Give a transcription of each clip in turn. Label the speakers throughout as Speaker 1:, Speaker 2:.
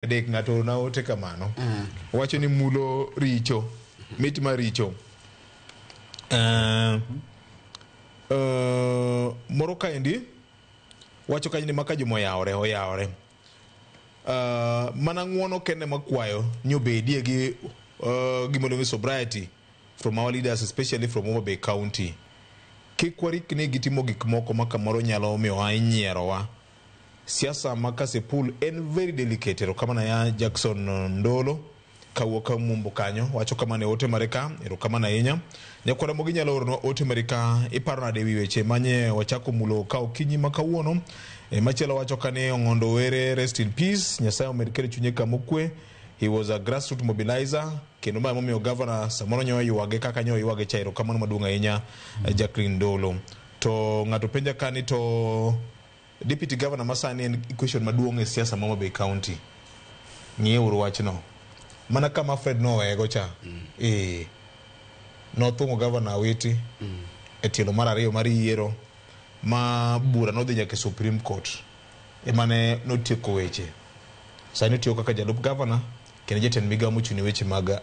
Speaker 1: Adek ng'ato orona ote kamano. Owacho ni mulo richo, mit mar richo. Moro kaendi wacho kanyo ni maka juma oyawore, oyawore. Mana ng'uono kende makwayo ni obedie gi gima iluongo ni sobriety from our leaders, especially from Homa Bay County. Kik warikni gi timo gik moko ma kamoro nyalo miyowa inyierowa. Siasa ma Kasipul en very delicate. Erokamano ya Jackson Ndolo kawuok ka Mumbo kanyo wacho kamano e ote mare ka. Erokamano ahinya. Nyakwara Mogi nyalo oronwa ote mare ka. Iparo nade wi weche manye wachako mulo ka okinyi ma kawuono? Machielo wacho ka ni Ong'ondo Were, rest in peace. Nyasaye omed keto chunye kama okwe. He was a grassroots mobilizer. Kendo ma emomiyo governor samoro nyo ywage kaka nyo ywage cha. Erokamano maduong' ahinya, Jacqueline Ndolo. To ng'ato penja ka ni to Deputy Governor masani en equation maduong' e siasa ma Homa Bay County. Ng'iye uru wachno. Mana kama Fred nowego cha. Nothung'o Governor Awiti e tielo mar ariyo mar yiero ma bura nodhi nyaka e Supreme Court. Emane notieko weche. Sani otiyo kaka jalup governor kendo jatend migawo mochung' ne weche mag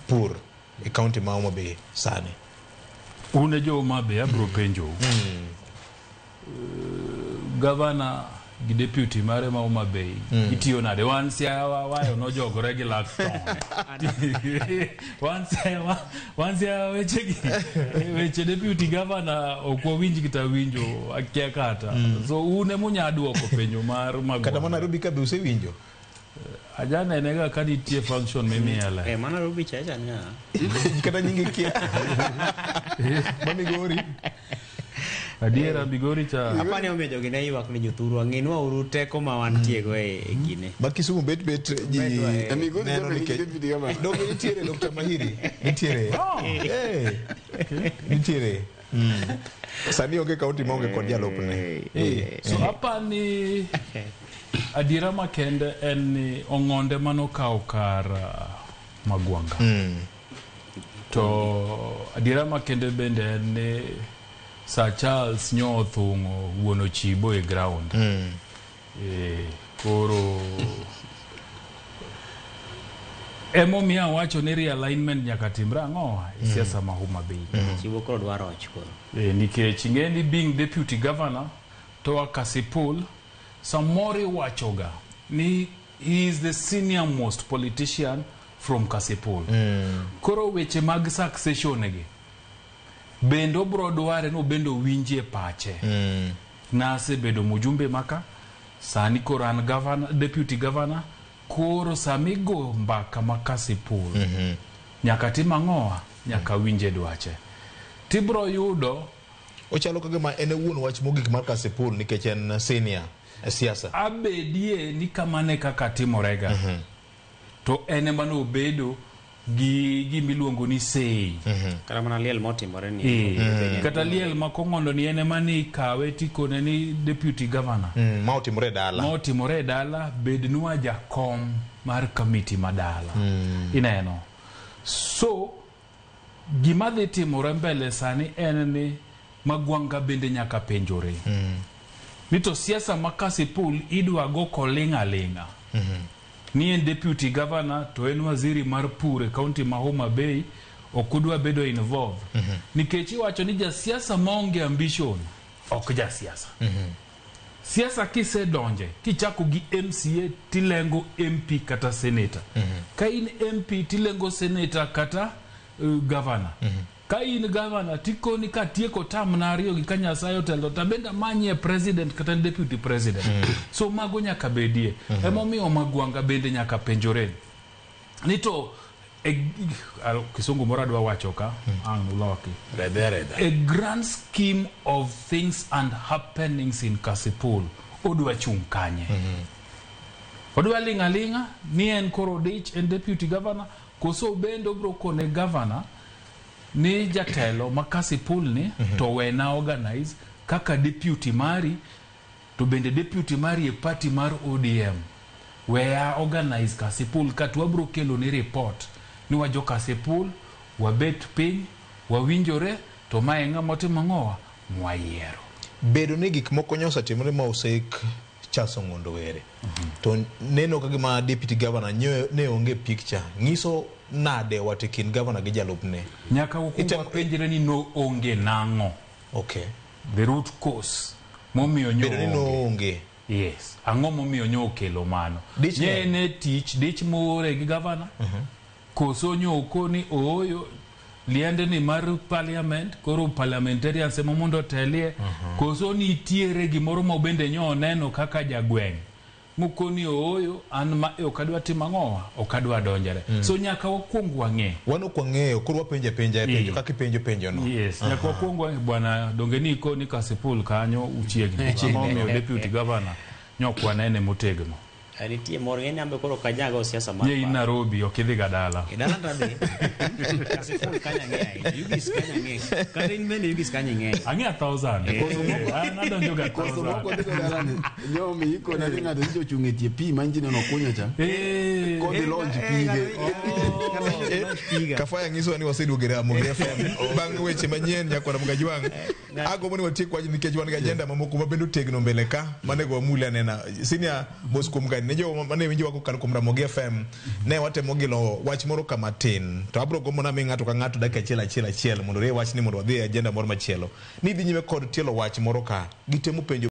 Speaker 1: pur e county ma Homa Bay sani.
Speaker 2: Un e jo Homa Bay abiro penjou. Gavana gi deputy mare ma Homa Bay itiyo nade? Wan Siaya wayo nojogore gi lak tong'. Wan Siaya wan Siaya weche gi weche deputy governor ok wawinj kata winjo akia kata. So un ema unya duoko penjo mar
Speaker 1: Kata mana
Speaker 2: Magwanga.
Speaker 1: Nairobi ka be usewinjo?
Speaker 2: Ajanene ga ka nitie function mimiele.
Speaker 3: Mana Nairobi cha cha niya.
Speaker 1: Kata nyinge kia. Ma Migori.
Speaker 2: Adiera Migori cha.
Speaker 3: Apani omiyo jogi ne ywak ni jothurwa ng'inwa uru teko ma wantie go e kine.
Speaker 1: Ma Kisumu bet bet ji
Speaker 3: Betwa, eh.
Speaker 4: E Migori
Speaker 1: neno
Speaker 4: cha be nigi
Speaker 1: nikech
Speaker 4: deputy governor.
Speaker 1: Donge nitiere Dr. Mahiri? Nitiere.
Speaker 2: Oh.
Speaker 1: Nitiere. Sani onge kaunti maonge kod jalupne.
Speaker 2: So apani adiera makende en ni Ong'onde manokawo kar Magwanga. To adiera makende bende en ni Sir Charles nyo othung'o wuon Ochibo e ground. Koro emomiyo awacho ni realignment nyaka timre ang'o e siasa ma Homa Bay.
Speaker 3: Ochibo koro dwaro och koro.
Speaker 2: Nikech ing'e ni being deputy governor to a Kasipul samoro iwachoga ni he is the senior most politician from Kasipul. Koro weche mag succession gi bende obro dware ni obende owinjie pache. Nasebedo mjumbe maka, sani koro an governor, deputy governor, koro samigo mbaka ma Kasipul nyaka tim ang'owa, nyaka winje dwache. Tibro yudo
Speaker 1: Ochalo kagima en e wuon wach mogik mar Kasipul nikech en senior e siasa.
Speaker 2: Abedie ni kamano e kaka timorega. To en ema nobedo gi gimiluongo ni say.
Speaker 3: Kata mana liel motimore ni.
Speaker 2: Kata liel ma Kong'ondo ni en ema ni ikawe tikone ni deputy governor.
Speaker 1: Ma otimore e dala.
Speaker 2: Ma otimore e dala, bednwa jakom mar committee ma dala. Ineno. So, gima dhi timore mbele sani en ni Magwanga bende nyaka penjore. Ni to siasa ma Kasipul idwa go koling' aling'a. Ni en deputy governor to en waziri mar pur e county ma Homa Bay ok odwa bedo involved. Nikech iwacho ni jasiasa maonge ambition ok jasiasa. Siasa kisedonje kichako gi MCA tilengo MP kata senator. Ka in MP tilengo senator kata governor. Ka in governor tikoni katieko term na ariyo gi ka Nyasaye otelo to abende amanyie president kata deputy president. So mago nyaka bedie. Emomiyo Magwanga bende nyaka penjore ni to kisungu moro adwa wacho ka, ang' uloki.
Speaker 5: Redhe redha.
Speaker 2: A grand scheme of things and happenings in Kasipul odwa chung' kanye? Odwa ling' aling'a ni en koro odich en deputy governor koso bende obro kone governor ni jatelo ma Kasipul ni to wena organize kaka deputy mari to bende deputy mari e party mar ODM weya organize Kasipul ka to wabro kelo ni report ni wajo Kasipul wabet piny wawinjore to mae ng'ama otimo ang'owa mwayiero.
Speaker 1: Bedo ni gik moko nyosetimore ma osek Charles Ong'ondo Were. To neno ka gima deputy governor ne onge picture. Nyiso nade wat e kind governor gi jalupne?
Speaker 2: Nyaka wakwong wapenjre ni no onge nang'o.
Speaker 1: Okay.
Speaker 2: The root cause momiyo nyo
Speaker 1: Bedo ni
Speaker 2: onge.
Speaker 1: noonge.
Speaker 2: Yes. Ang'o momiyo nyo okelo mano?
Speaker 1: Dich
Speaker 2: Nye
Speaker 1: ne.
Speaker 2: en e tich, dich moore gi gavana. Koso nyo okoni ooyo liende ni mar parliament, koro parliamentarians ema mondo otelie. Koso nitiere gimoro ma bende nyo oneno kaka jagweng'. Mokoni ooyo an ma e ok adwa timo ang'owa, ok adwa donjore. So nyaka wakwong wang'e.
Speaker 1: Wan ok wang'eyo, koro wapenjo apenja e penjo kaka ipenjo penjo no.
Speaker 2: Yes, nyaka wakwong wang'e bwana donge ni koni Kasipul kanyo uchiegni. Ang'o momiyo deputy governor nyok wanene motegno.
Speaker 3: Nitie moro ng'eni ambe koro kanyago siasa mar
Speaker 2: Nye in
Speaker 3: paro.
Speaker 2: Nairobi ok idhi ga dala.
Speaker 3: E dala to adhi. Kasipul kanyo ang'e ahinya. Yugis kanyo ang'e. Kata in bende Yugis kanyo ing'e.
Speaker 2: Ang'e 1000. An adonjo ga
Speaker 4: Koso moko
Speaker 2: 1000.
Speaker 4: dhigo dalani nyomi ikone ni ng'ato nyicho ochung' e tie pi ma nji neno kunyo cha kodhi launch pige.
Speaker 1: Kafaya nyisowa ni waseduogo e Ramogi FM bang' weche manyien nyakwara Mgajwang'. Agombo ni watiek wach nikech wan gi agenda mamoko ma bende otegno mbele ka manego wamuli anena. Senior mos kuom gani ne jogo mane winjowa kokalo kuom Ramogi FM ne watemo gilo wach moro kama tin to abro gombo nami ng'ato ka ng'ato dakika achiel achiel achiel mondo orie wachni mondo wadhi e agenda moro machielo. Ni dhi nyime kod tielo wach moro ka gitemo penjo